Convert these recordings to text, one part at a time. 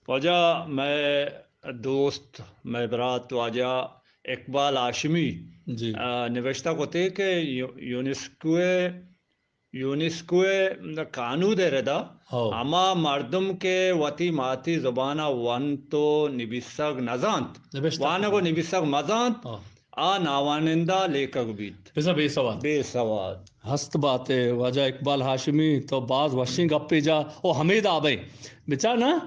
واجہ، مئے دوست، مئے برات واجہ اقبال ہاشمی، جی۔ آ، نوشتہ کتے کہ یو-، یونیسکو ءِ، یونیسکو ءِ کانود ءِ ردا ہو۔ ہما مردم کہ وتی ماتی زبان ءَ ونت و نبیسگ نزانت، نبشتہ وانگ و کتگ۔ نبیسگ مزانت، ہو۔ آ ناوانندہ لیکگ بیت۔ بزاں بے سواد۔ بے سواد۔ ہست بات ئے واجہ اقبال ہاشمی، تو باز وشیں گپے جا۔ او ہمے دابے بچار نا،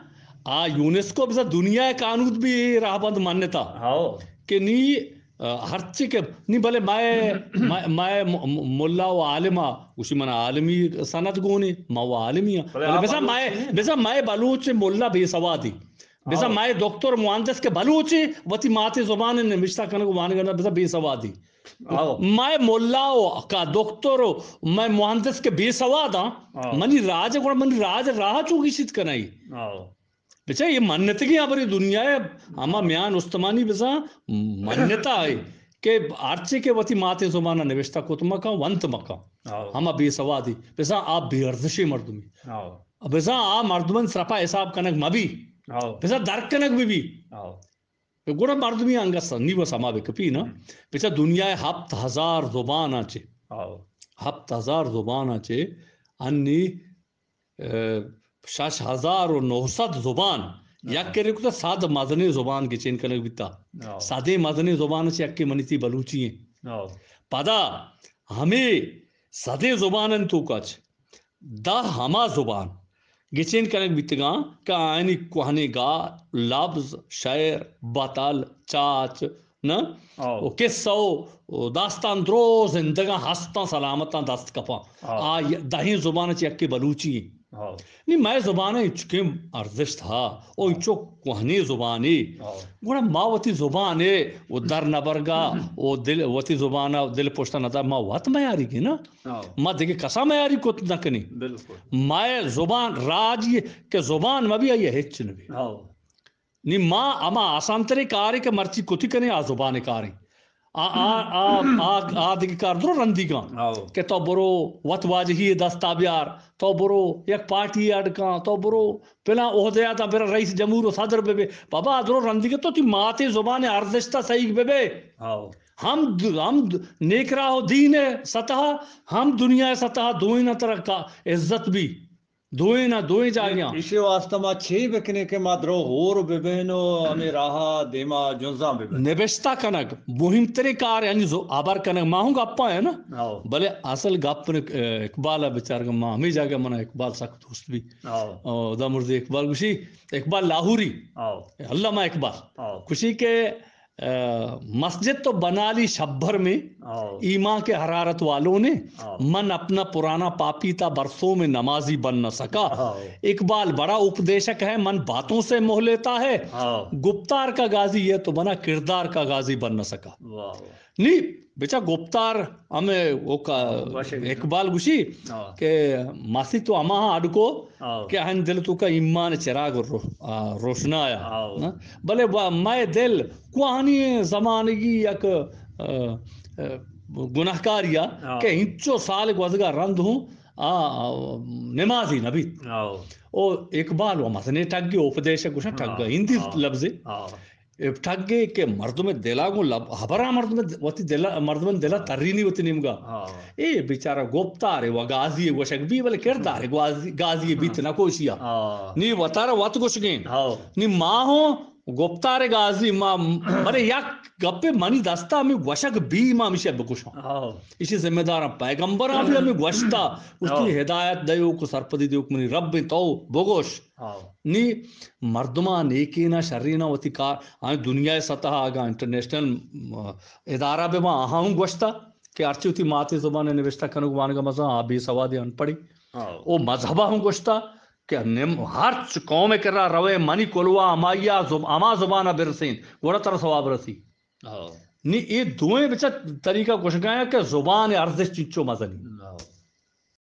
آ یونیسکو بزاں دنیا ءِ کانود بھی اے راہبند منتا ہو۔ کہ نی، آ، ہرچی کہ نی بلے مئے، مئے، مئے م-، م-، ملا و عالم آ، گوشی من عالمی سند گونی، ما و عالمی آں۔ بلے بلے آ بزاں بلوچ مئے، نہیں۔ بزاں مئے بلوچ ملا بے سوادی۔ بزاں ہاں۔ مئے دکتر مہندس کہ بلوچے وتی ماتے زبان نوشتہ کنگ و وانگ ءَ بزاں بے سوادی۔ ہاں۔ مئے ملا و کا دکتر و مئے مہندس کہ بے سواد آں، ہاں۔ منی راج گڑا منی راج راہ چو گیشیت کنائی۔ ہاں۔ بچا یہ منتگی ہبری دنیا ہے، ہما میان استمانی بزاں منتا ہے کہ ہرچی کہ وتی ماتے زبان نوشتہ کت مکا، ونت مکا۔ ہاں۔ ہما بے سوادی، بزاں آ بے ارزشی مردمی۔ ہاں۔ بزاں آ مردمانی سرپا حساب کنگ مبی۔ ہاؤ۔ بزاں در کنگ بہ بی۔ ہاؤ۔ گڑا مردمی انگت نی بس ہما بہ کپی نا۔ ہم۔ بچا دنیا ءِ ہپت ہزار زبان آں چے۔ ہاؤ۔ ہپت ہزار زبان آں چے۔ انی، اه، شش ہزار و نو سد زبان۔ ہاؤ۔ یک کرے کتا صد مزنیں زبان گچین کنگ بیتا۔ ہاؤ۔ صدیں مزنیں زبان چے یکے منی تی بلوچی ہیں۔ ہاؤ۔ پدا ہمے صدیں زبان انت تو کچ۔ دہ ہما زبان گچین کنگ بیتگاں کہ آیانی کوہنیں گال، لبز، شعر، بتل، چاچ، نہ؟ او۔ و قصہ و، و داستان درو زندگاں ہستاں سلامتاں دست کپاں۔ او۔ آ ی-، دہیں زبان چہ یکے بلوچی ایں۔ او۔ نی مئے زبان انچکیں ارزشت ہا، او انچو کوہنیں زبانے۔ او۔ گڑا ما وتی زبانے و در نبرگا و دل، وتی زبانا دل پشتا ندار، ما وت میاری گے نا۔ ہاں۔ ما دگہ کسا میاری کت نہ کنی۔ بالکل۔ مئے زبان راجی کہ زبان مبی آئی ہچ نبی۔ ہاں۔ نی ما ہما آسانتریں کارے کہ مرچی کتی کنی آ زبان کاریں۔ آ، آ، آ، آ، آ دگہ کار درو رندیگاں۔ ہاں۔ کہ تو برو وت واجہی دستا بیار، تو برو یک پارٹی اڈ کن، تو برو پلاں عہدے آتا برا رئیس جمہور و صدر ببے۔ بابا درو رندیگے تو تی ماتے زبان ارزشتا سہیگ ببے۔ ہاں۔ ہم د-، ہم د-، نیک راہ و دین ءِ سطح، ہم دنیا ءِ سطح دوئیناں ترا کا عزت بی۔ دوئیناں، دوئیں جاگہاں۔ ایشی واسطہ ما چے بکنیں کہ ما درو ہور ببین و ہمیں راہ دیما جنزاں ببین۔ نبشتہ کنگ مہمتریں کار، یعنی زو-، ہبر کنگ ما ہوں گپاں ہے نا۔ ہاؤ۔ بلے اصل گپ نے، اقبال ءَ بچارگا ما ہمیں جاگہ منا اقبال سک دوست بی۔ ہاؤ۔ او، دا مرد اقبال گوشی، اقبال لاہوری۔ ہاؤ۔ علامہ اقبال۔ ہاؤ۔ گوشی کہ آ، مسجد تو بنا لی شب بھر میں، او۔ ایمان کے حرارت والوں نے، او۔ من اپنا پرانا پاپی تھا، برسوں میں نمازی بن نہ سکا۔ او۔ اقبال بڑا اپدیشک ہے، من باتوں سے موہ لیتا ہے۔ او۔ گفتار کا غازی یہ تو بنا، کردار کا غازی بن نہ سکا۔ واہ، واہ۔ نی، بچا گفتار ہمیں وہ کا وشک۔ اقبال گوشی او۔ کہ ماسی تو ہما اڈ کو او۔ کہ ہن دل تو کا ایمان چراغ رو-، آ، روشنایا۔ او۔ نا؟ بلے وا-، مئے دل کوہنی زمانگی یک، آ، آ، گناہکاری آ ہاں۔ کہ انچو سال گوزگا رند ہوں، آ، آ، نمازی نبیت۔ ہاں۔ او اقبال و مزنیں ٹگے، اپدیش گوشن ٹگا، ہاں۔ ہندی ہاں۔ لفظے۔ ہاں۔ اے ٹگے کہ مردم دلا گوں لب-، ہبرا مردم د-، وتی دلا، مردم دلا ترینی وتی نیمگا۔ ہاں۔ اے بیچارہ گپتارے و گازی گوشگ بی، بلے کردارے گوازی، گازی بیت ہاں۔ نہ کوشیا۔ ہاں۔ نی وتارا وت گوشگیں۔ ہاں۔ نی ما ہوں گپتار گازی ما، بلے یک گپے منی دستا ہمیں گوشگ بی، ما ہمیشہ بگوشاں۔ ہاں۔ ایشی ذمہ داراں پیغمبراں بھی ہمیں گوشتا، اس کی ہاں۔ ہدایت دیوک و سرپدی دیوک منی رب، تو بگوش۔ ہاں۔ نی مردماں نیکینا شرینا وتی کار، آں دنیا سطح اگاں انٹرنیشنل، م، ادارہ بہ باں، آہاں ہوں گوشتا کہ ہرچی وتی ماتی زبان نوشتہ کنگ وانگ مزاں آ بے سوادی ان پڑھی۔ ہاں۔ او مذہبا ہوں گوشتا کہ نم-، ہرچ قوم کرا روے منی کلوا ہمائی آ زب-، ہما زبان برسین، گوڑا ترا ثواب رسی۔ ہاں۔ نی اے دوئیں بچا طریقہ گوشگایا کہ زبان ارزش چنچو مزنی۔